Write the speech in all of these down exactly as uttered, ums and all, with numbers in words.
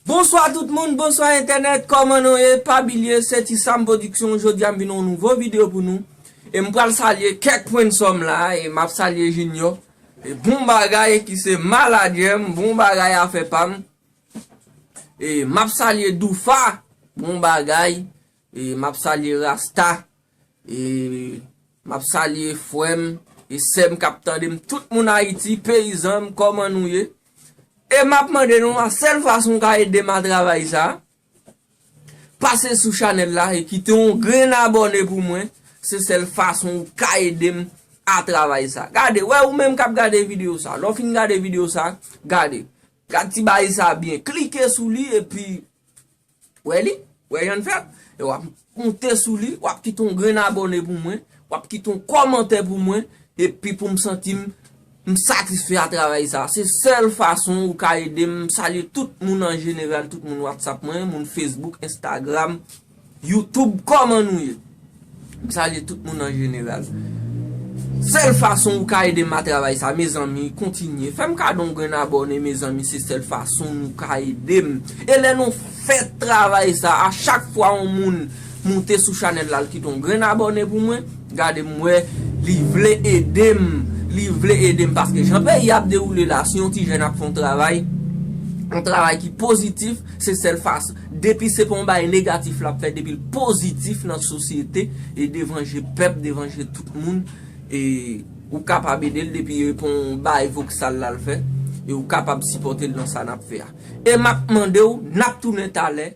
Bonswa tout moun, bonswa entènèt, kòman nou ye? Pa bliye, se Ti Sam Production, jodi a m vin yon nouvo videyo pou nou. E m pral salye kèk pwensòm la, e m ap salye Junior. E bon bagay ki se manadjè m, bon bagay afè pa m. E m ap salye Doufa, bon bagay. E m ap salye Rasta. E m ap salye frè m e sè m k ap tande m, tout moun Ayiti, peyizan m, kòman nou ye? E m ap mande nou, a sèl fason w ka ede m a travay sa, pase sou chanèl la e kite yon grenn abòne pou mwen. Se sèl fason ou ka ede m a travay sa. Gade, wè ou menm k ap gade videyo sa. Lè w fin gade videyo sa, gade. Gad ti bagay sa byen. Klike sou li epi wè li, wè jan l fèt. E w ap moute sou li, w ap kite yon grenn abòne pou mwen, w ap kite yon kòmantè pou mwen, epi pou m santi m, m satisfè a travay sa. Se sèl fason ou ka ede m. M salye tout moun an jeneral, tout moun WhatsApp mwen, moun Facebook, Instagram, YouTube, kòman nou ye? M salye tout moun an jeneral. Sèl fason ou ka ede m a travay sa, mezanmi, kontinye. Fè m kado yon grenn abòne, mezanmi, se sèl fason nou ka ede m. E lè nou fè travay sa, a chak fwa yon moun moute sou chanèl la, l kite yon grenn abòne pou mwen, gade m wè, li vle ede m. Li vle ede m, paske jan peyi ap dewoule la, si yon ti jèn ap fè yon travay, yon travay ki pozitif, se sèl fason. Depi se pa yon bagay negatif l ap fè, depi l pozitif nan sosyete, e devan je pèp, devan je tout moun, e ou kapab ede l depi e pa yon bagay voksal la l fè, e ou kapab sipòte l nan sa n ap fè a. E m ap mande w, n ap tounen talè.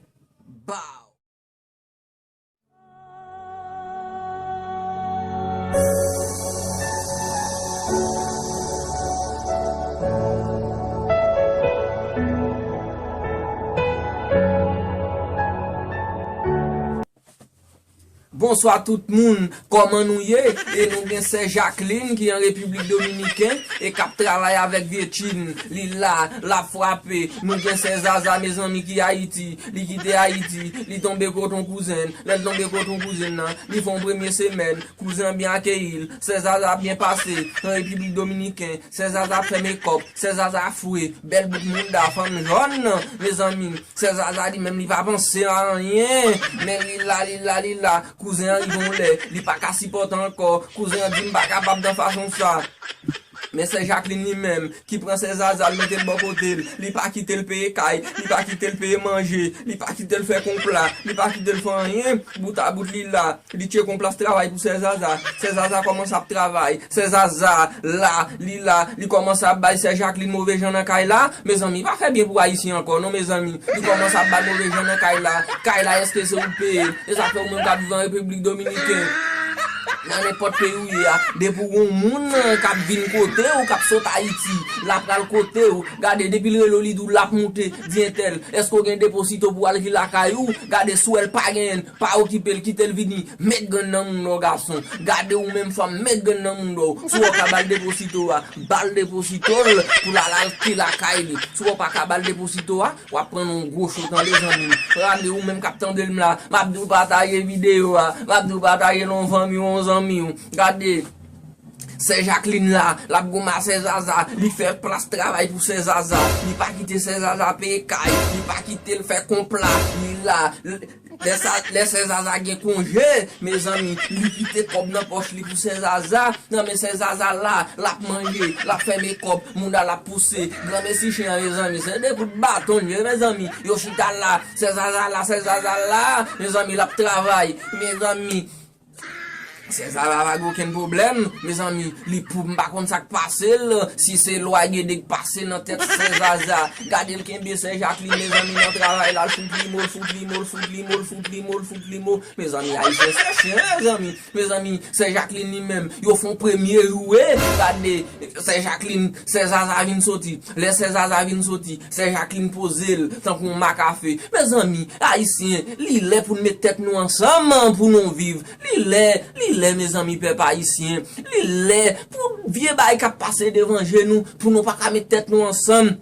Baw! Bonswa tout moun, kòman nou ye? E nou gen sè Jacqueline ki an Repiblik Dominiken e k ap travay avèk Vye Chin. Li la, l ap frape. Nou gen sè Zaza, mezanmi, ki Ayiti. Li kite Ayiti, li tonbe kot yon kouzen l. Lè l tonbe kot yon kouzen l nan, li fè yon premye semèn. Kouzen an byen akeyi l. Sè Zaza byen pase an Repiblik Dominiken. Sè Zaza fè mekòp. Sè Zaza fre. Bèl bout mouda, fanm jòn nan, mezanmi. Sè Zaza li menm li pa panse a anyen. Men li la, li la, li la. Kouzen an rive yon lè, li pa ka sipòte ankò. Kouzen an di, "M pa kapab nan fason sa." Men sè Jacqueline li menm, ki pran sè Zaza, l mete l bò kote l. Li pa kite l peye kay, li pa kite l peye manje, li pa kite l fè konpla, li pa kite l fè anyen. Bout a bout li la. Li tcheke yon plas travay pou sè Zaza. Sè Zaza kòmanse ap travay. Sè Zaza la, li la, li kòmanse ap bay sè Jacqueline move jan nan kay la. Mezanmi, pa fè byen pou Ayisyen ankò, non, mezanmi. Li kòmanse ap bay move jan nan kay la. Kay la, èske se ou k peye l? E sa k fè ou menm k ap viv an Repiblik Dominiken, nan nenpòt peyi ou ye a, depi w gen yon moun k ap vin kote w, k ap sot Ayiti, l ap pral kote w, gade, depi l rele w, li di w l ap moute, di entèl, èske w gen deposito pou w al ki lakay ou? Gade, si w wè l pa genyen, pa okipe l, kite l vini, met grenn nan mouda w, gason. Gade ou menm fanm, met grenn nan mouda w. Si w wè w ka ba l deposito a, ba l deposito l pou l al al ki lakay li. Si w wè w pa ka ba l deposito a, w ap pran yon gwo cho, tande, zanmi m. Gade ou menm k ap tande m la, m ap di w pataje videyo a, m ap di w pataje l yon fanmi w, yon zanmi w. Gade, sè Jacqueline la, l ap goumen a sè Zaza, li fè plas travay pou sè Zaza, li pa kite sè Zaza peye kay, li pa kite l fè konpla, li la. Lè sa, lè sè Zaza gen konje, mezanmi, li kite kòb nan pòch li pou sè Zaza, nan men sè Zaza la, l ap manje, l ap fè mekòp, mouda l ap pouse, granmesi chen an, mezanmi, se de kout baton l ye, mezanmi, yo chita la, sè Zaza la, sè Zaza la, mezanmi, l ap travay, mezanmi. Sè Zaza pa gen okenn pwoblèm, mezanmi, li pou, m pa konn sa k pase l, si se lwa Gede k pase nan tèt sè Zaza. Gade l kenbe sè Jacqueline, mezanmi, nan travay la, l fout li mo, l fout li mo, l fout li mo, l fout li mo, l fout li mo. Mezanmi, Ayisyen se chen, mezanmi. Mezanmi, sè Jacqueline li menm, yo fè yon premye joure, gade, sè Jacqueline, sè Zaza vin soti. Lè sè Zaza vin soti, sè Jacqueline poze l tankou yon makafe. Mezanmi, Ayisyen, li lè pou n met tèt nou ansanm pou nou viv. Li lè, li lè, mezanmi, pèp ayisyen. Li lè pou vye bagay k ap pase devan je nou, pou nou pa ka met tèt nou ansanm.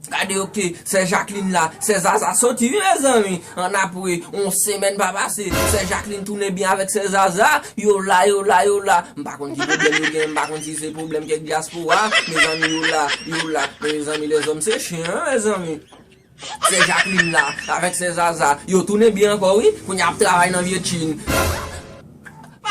Gade, oke, sè Jacqueline la, sè Zaza soti, wi, mezanmi. Annapre, yon semèn pa pase, sè Jacqueline tounen byen avèk sè Zaza. Yo la, yo la, yo la. M pa konn ki pwoblèm yo gen, m pa konn si se pwoblèm kèk dyaspora. Mezanmi, yo la, yo la. Men, mezanmi, lèzòm se chen, mezanmi. Sè Jacqueline la, avèk sè Zaza, yo tounen byen ankò wi, kounye a ap travay nan vye Chin.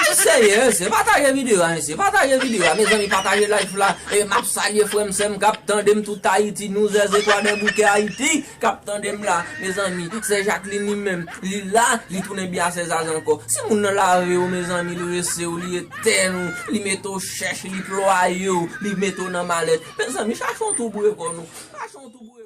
Mesye, mesye, pataje videyo a, mesye, pataje videyo a, mezanmi, pataje live la. E m ap salye frè m, sè m k ap tande m tout Ayiti, New Jersey, Kwadèboukè, Ayiti, k ap tande m la, mezanmi. Sè Jacqueline li menm, li la, li tounen byen a sè Zaza ankò. Si moun nan lave w, mezanmi, li rese w, li etèn ou, li mete w chèch, li plwaye w, li mete w nan malèt. Mezanmi, chache yon tou boure kò nou. Chache yon tou boure.